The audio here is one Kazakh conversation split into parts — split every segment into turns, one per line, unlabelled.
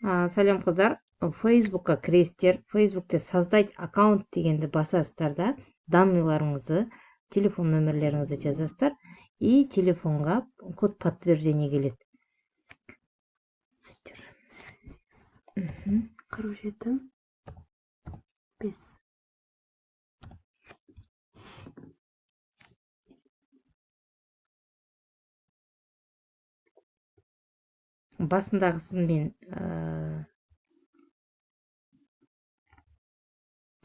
Сәлем, қыздар! Фейсбукқа кіресіздер. Фейсбукте «Создать аккаунт» дегенді басасыздар да, данныйларыңызды, телефон нөмірлеріңізді жазасыздар и телефонға код подтверждение келеді.
47 5.
Басындағысын мен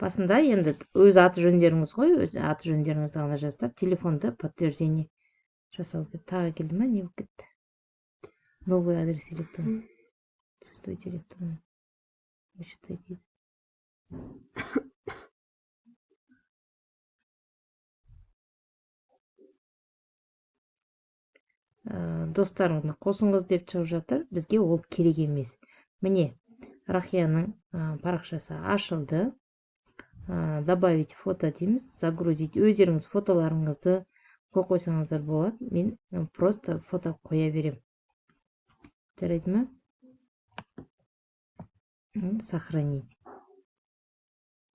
басында енді өз аты жөндеріңіз ғой, өз аты жөндеріңізді ғана жазасыздар. Телефонды подтверждение жасалу керек. Тағы келді ма, не болып кетті? Новый адрес электрон, отсутствует электронный почта дейді. Достарыңызды қосыңыз деп шығып жатыр. Бізге ол керек емес. Міне, Рахияның парақшасы ашылды. Добавить фото дейміз, загрузить. Өздеріңіз фотоларыңызды қойып қойсаңыздар болады. Мен просто фото қоя беремін, жарайды ма? Сохранить.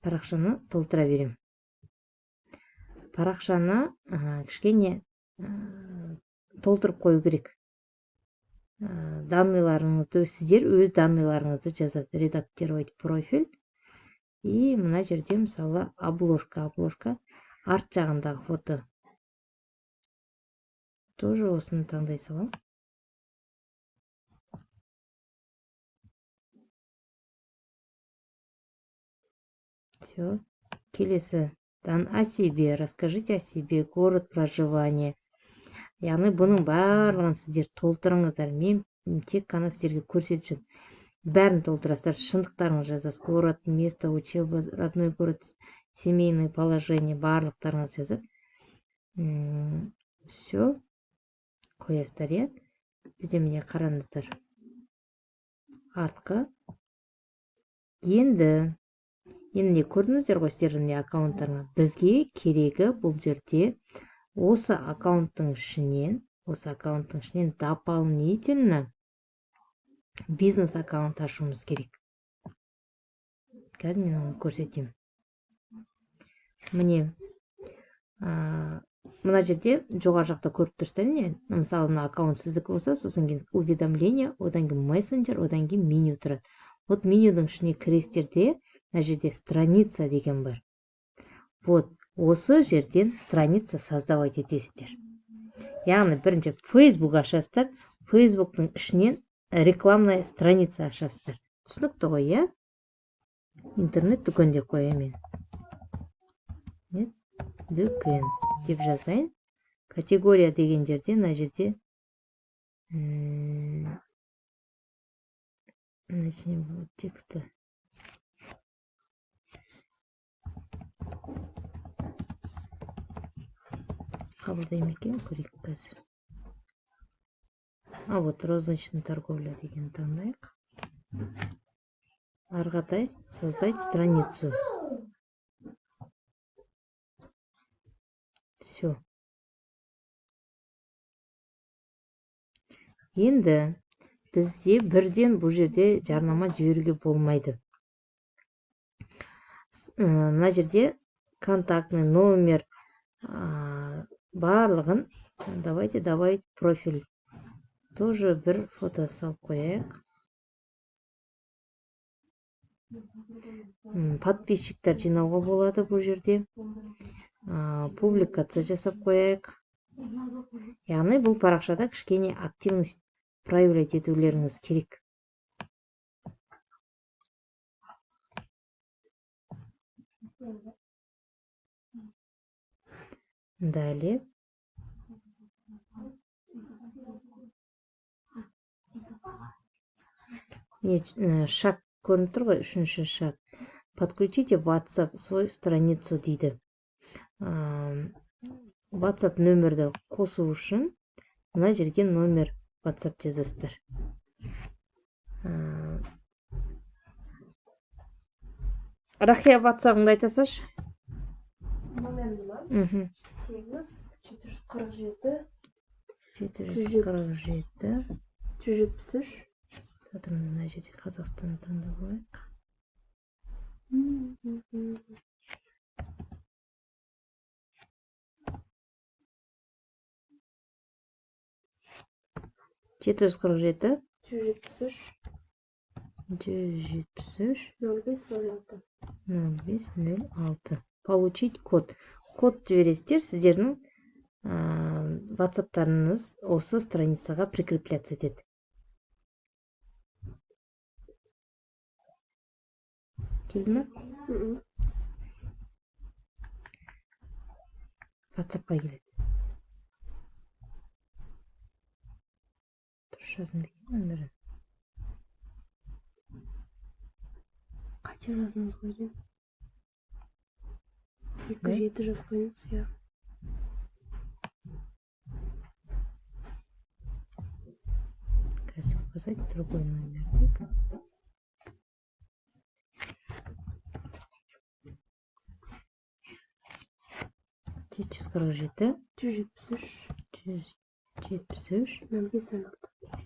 Парақшаны толтыра беремін. Парақшаны кішкене толтырып қою керек. Данныйларыңызды, сіздер өз данныйларыңызды жазасыз. Редактировать профиль. И мына жерде, мысалы, обложка. Обложка арт жағындағы фото. Тоже осыны таңдай саламын. Все. Келесі: о себе, расскажите о себе, город проживания. Яғни бұның барлығын сіздер толтырыңыздар. Мен тек қана сіздерге көрсетіп жүрмін. Бәрін толтырасыздар, шындықтарыңызды жазасыз: город, место учебы, родной город, семейное положение. Барлықтарыңыз жазып, все қоясыздар, иә. Бізде, міне, қараңыздар, артқы. Енді не көрдіңіздер ғой сіздердің не аккаунттарыңа. Бізге керегі бұл жерде осы аккаунттың ішінен дополнительно бизнес аккаунт ашуымыз керек. Қазір мен оны көрсетемін. Міне, мына жерде жоғары жақта көріп тұрсыздар, не, мысалы, мына аккаунт сіздікі болса, сосын кейін уведомление, одан кейін мессенджер, одан кейін меню тұрады. Вот менюдің ішіне кіресіздер де, мына жерде «Страница» деген бар. Вот осы жерден страница создавать етесіздер. Яғни бірінші Фейсбук ашасыздар, Фейсбуктың ішінен рекламная страница ашасыздар. Түсінікті ғой, иә? Интернет дүкен деп қояйын мен, дүкен деп жазайын. Категория деген жерде, мына жерде начнем текста. Қабылдай ма екен, көрейік қазір. А вот розничная торговля деген таңдайық. Ары қаратай создать страницу. Все. Енді бізде бірден бұл жерде жарнама жіберуге болмайды. Мына жерде контактный номер, барлығын. Давайте добавить профиль. Тоже бір фото салып қояйық. Подписчиктер жинауға болады бұл жерде. Публикация жасап қояйық. Яғни бұл парақшада кішкене активность проявлять етулеріңіз керек. Далее. Міне, шаг көрініп тұр ғой, үшінші шаг. «Подключите WhatsApp свою страницу» дейді. WhatsApp нөмірді қосу үшін мына жерге номер WhatsApp жазасыздар. Рахия, WhatsAppыңды айта салшы.
Номерімді ма?
Мхм.
8 747.
747.
173.
Мына жерде Қазақстанды таңдап алайық. 747.
173.
173.
05 06.
05 06. Получить код. Код жібересіздер, сіздердің ватсаптарыңыз осы страницаға прикрепляться етеді. Келді ме? Ватсапқа келеді. Дұрыс жаздым ба екен нөмірін?
Қате жаздыңыз ғой деймін. 2 7 жазып қойдыңыз, иә.
Қазір указать другой номер дейік. 747.
173.
173.
05 06.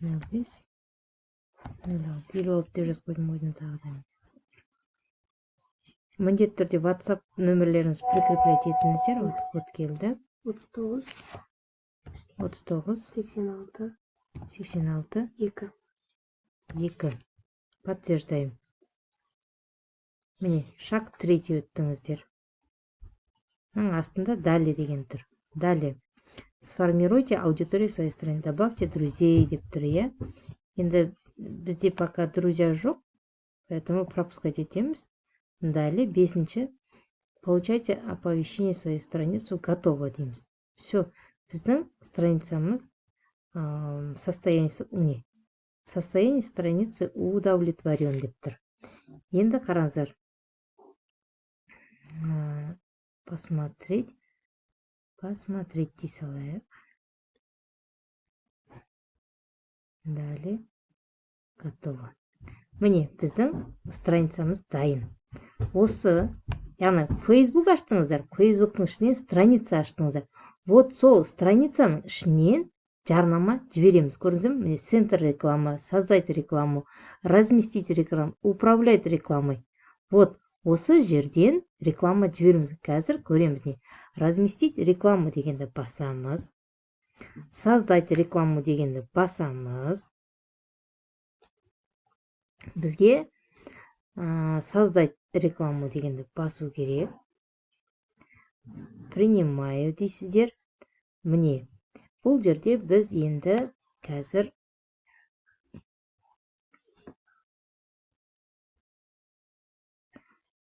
05 06. 56 деп жазып қойдым ғой тағы да. Міндетті түрде WhatsApp нөмірлеріңізді прикреплять етіңіздер. Вот код келді.
39.
39.
86.
86.
2.
2. Подтверждаем. Міне, шаг третий өттіңіздер. Мынаның астында далее деген тұр. Далее. Сформируйте аудиторию своей страны. Добавьте друзей деп тұр, иә. Енді бізде пока друзья жоқ, поэтому пропускать етеміз. Далее, бесінші. Получайте оповещение своей страницу готово дейміз. Все, біздің страницамыз состояние, не, состояние страницы удовлетворен деп тұр. Енді қараңыздар. Посмотреть, посмотреть дей салайық. Далее, готово. Міне, біздің страницамыз дайын. Осы, яғни Facebook аштыңыздар, Facebook'тың ішінен страница аштыңыздар. Вот сол страницаның ішінен жарнама жібереміз. Көрдіңіздер ме? Міне, центр реклама, создать рекламу, разместить рекламу, управлять рекламой. Вот осы жерден реклама жібереміз. Қазір көреміз не. Разместить рекламу дегенді басамыз. Создать рекламу дегенді басамыз. Бізге создать рекламу дегенді басу керек. Принимаю дейсіздер. Міне, бұл жерде біз енді қазір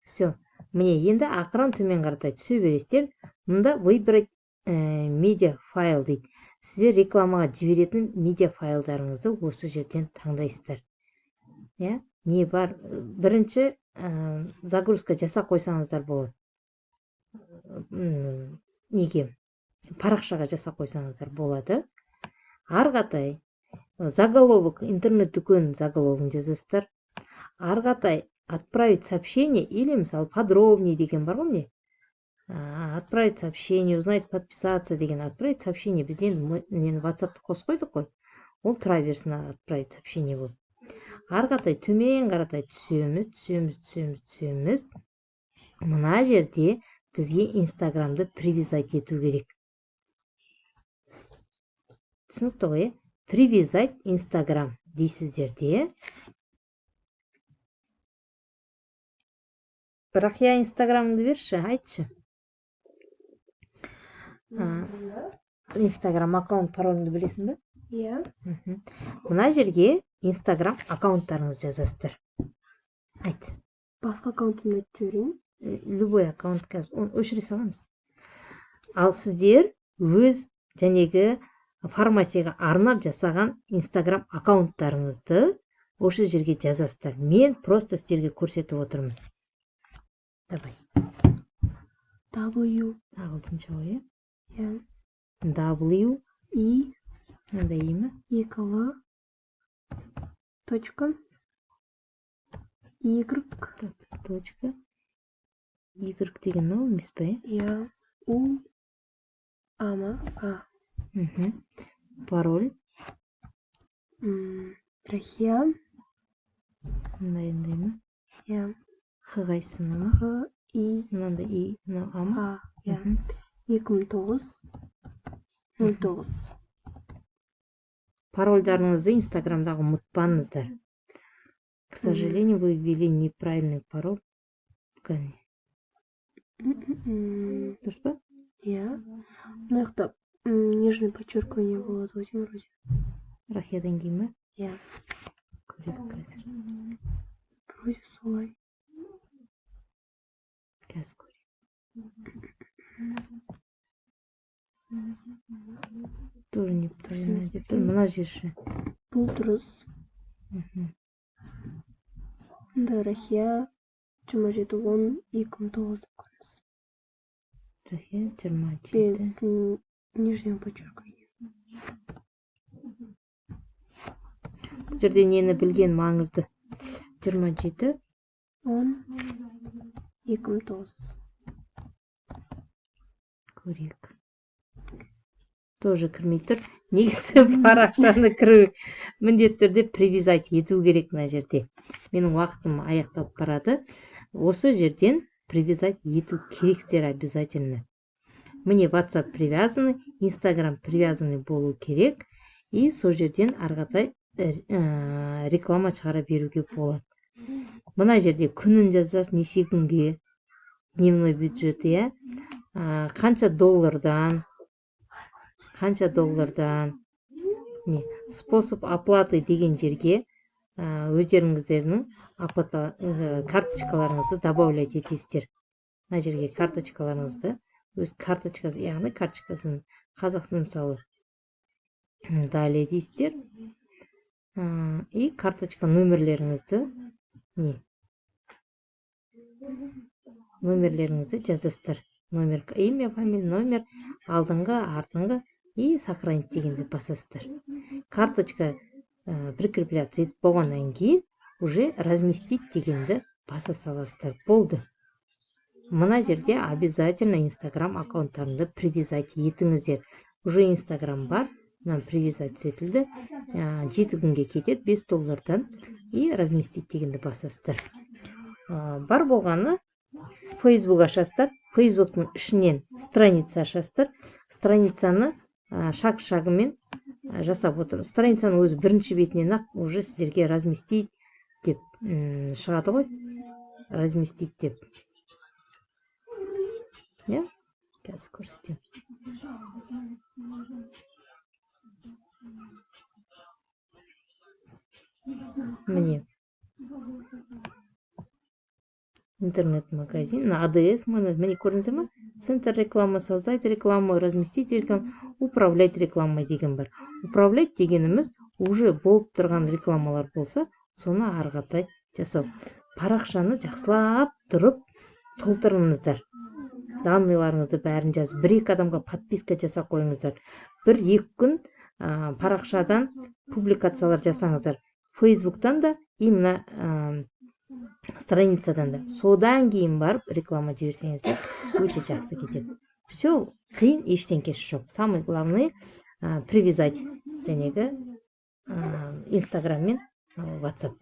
все. Міне, енді ақырын төмен қаратай түсе бересіздер. Мұнда выбрать медиа файл дейді. Сіздер рекламаға жіберетін медиа файлдарыңызды осы жерден таңдайсыздар. Иә? Не бар? Бірінші загрузка жасап қойсаңыздар болады. Неге? Парақшаға жасап қойсаңыздар болады. Ары қаратай заголовок, интернет дүкенінің заголовогын жазасыздар. Ары қаратай отправить сообщение или, мысалы, подробнее деген бар ғой міне. Отправить сообщение, узнать, подписаться деген отправить сообщение. Бізден нені WhatsApp-ты қосып қойдық қой. Ол тұра берсін отправить сообщение болып. Ары қаратай төмен қаратай түсеміз, түсеміз, түсеміз, түсеміз. Мына жерде бізге Инстаграмды привязать ету керек. Түсінікті ғой, е? Привязать Инстаграм дейсіздер де. Бірақ я Инстаграмыңды берші, айтшы. Инстаграм аккаунт пароліңді білесің бе?
Иә.
Мына жерге Инстаграм аккаунттарыңызды жазасыздар. Айт.
Басқа аккаунтымды айтып жіберейін.
Любой аккаунт қазір, оны өшіре саламыз. Ал сіздер өз жәнегі фармасияға арнап жасаған Инстаграм аккаунттарыңызды осы жерге жазасыздар. Мен просто сіздерге көрсетіп отырмын. Давай.
W.
Ағылшынша ғой, иә?
Иә.
W.
И.
Мынандай И ме?
Екі Л. Точка. Y.
Точка. Y деген мынау емес пе, иә?
Иә. У. А ма? А.
Пароль.
Рахия.
Мындай ма?
Иә.
Х қайсысы, мынау ма?
Х, И.
Мынандай И, мынау А ма?
А, иә. 2009, 09.
Парольдарыңызды Инстаграмдағы ұмытпаңыздар. К сожалению, вы ввели неправильный пароль. Кәне. Дұрыс па?
Иә, мына жақта нижнее подчеркивание болады ғой деймін, вроде.
Рахиядан кейін ба?
Иә.
Көрейік қазір.
Вроде солай.
Қазір көрейік. Тоже неправильно деп тұр. Мына жер ше?
Бұл дұрыс. Мында Рахия 27.10.2009 деп көріңіз.
Рахия 27.
Без нижнего подчеркивания.
Бұл жерде нені білген маңызды? 27.
10, 2009.
Көрейік. Тоже кірмей тұр. Негізі парақшаны кіру міндетті түрде привязать ету керек мына жерде. Менің уақытым аяқталып барады. Осы жерден привязать ету керексіздер обязательно. Міне, WhatsApp привязанный, Instagram привязанный болу керек. И сол жерден ары қаратай реклама шығара беруге болады. Мына жерде күнін жазасыз, неше күнге, дневной бюджет, иә. Қанша доллардан, қанша доллардан, не способ оплаты деген жерге өздеріңіздердің оплата карточкаларыңызды добавлять етесіздер. Мына жерге карточкаларыңызды, өз карточкасы, яғни карточкасын Қазақстан, мысалы, далее дейсіздер. И карточка нөмірлеріңізді, не номерлеріңізді жазасыздар. Номер, имя, фамилия, номер, алдыңғы, артыңғы, и сохранить дегенді басасыздар. Карточка прикрепляться етіп болғаннан кейін уже разместить дегенді баса саласыздар. Болды. Мына жерде обязательно Инстаграм аккаунттарыңды привязать етіңіздер. Уже Инстаграм бар, мына привязать етілді. 7 күнге кетеді, 5 доллардан, и разместить дегенді басасыздар. Бар болғаны, Facebook ашасыздар, Фейсбуктың ішінен страница ашасыздар. Страницаны шаг шагымен жасап отыр. Страницаның өзі бірінші бетінен ақ уже сіздерге разместить деп шығады ғой, разместить деп, иә. Қазір көрсетемін. Міне, интернет-магазин на АДС міне, көрдіңіздер ма? Центр рекламы, создать рекламу, разместить рекламу, управлять рекламой деген бар. Управлять дегеніміз уже болып тұрған рекламалар болса, соны ары қаратай жасау. Парақшаны жақсылап тұрып толтырыңыздар, данныйларыңызды бәрін жазып, бір екі адамға подписка жасап қойыңыздар. Бір екі күн парақшадан публикациялар жасаңыздар, Фейсбуктан да и мына страницадан да. Содан кейін барып реклама жіберсеңіздер, өте жақсы кетеді. Все, қиын ештеңкесі жоқ. Самый главный привязать жәнегі Инстаграм мен WhatsApp.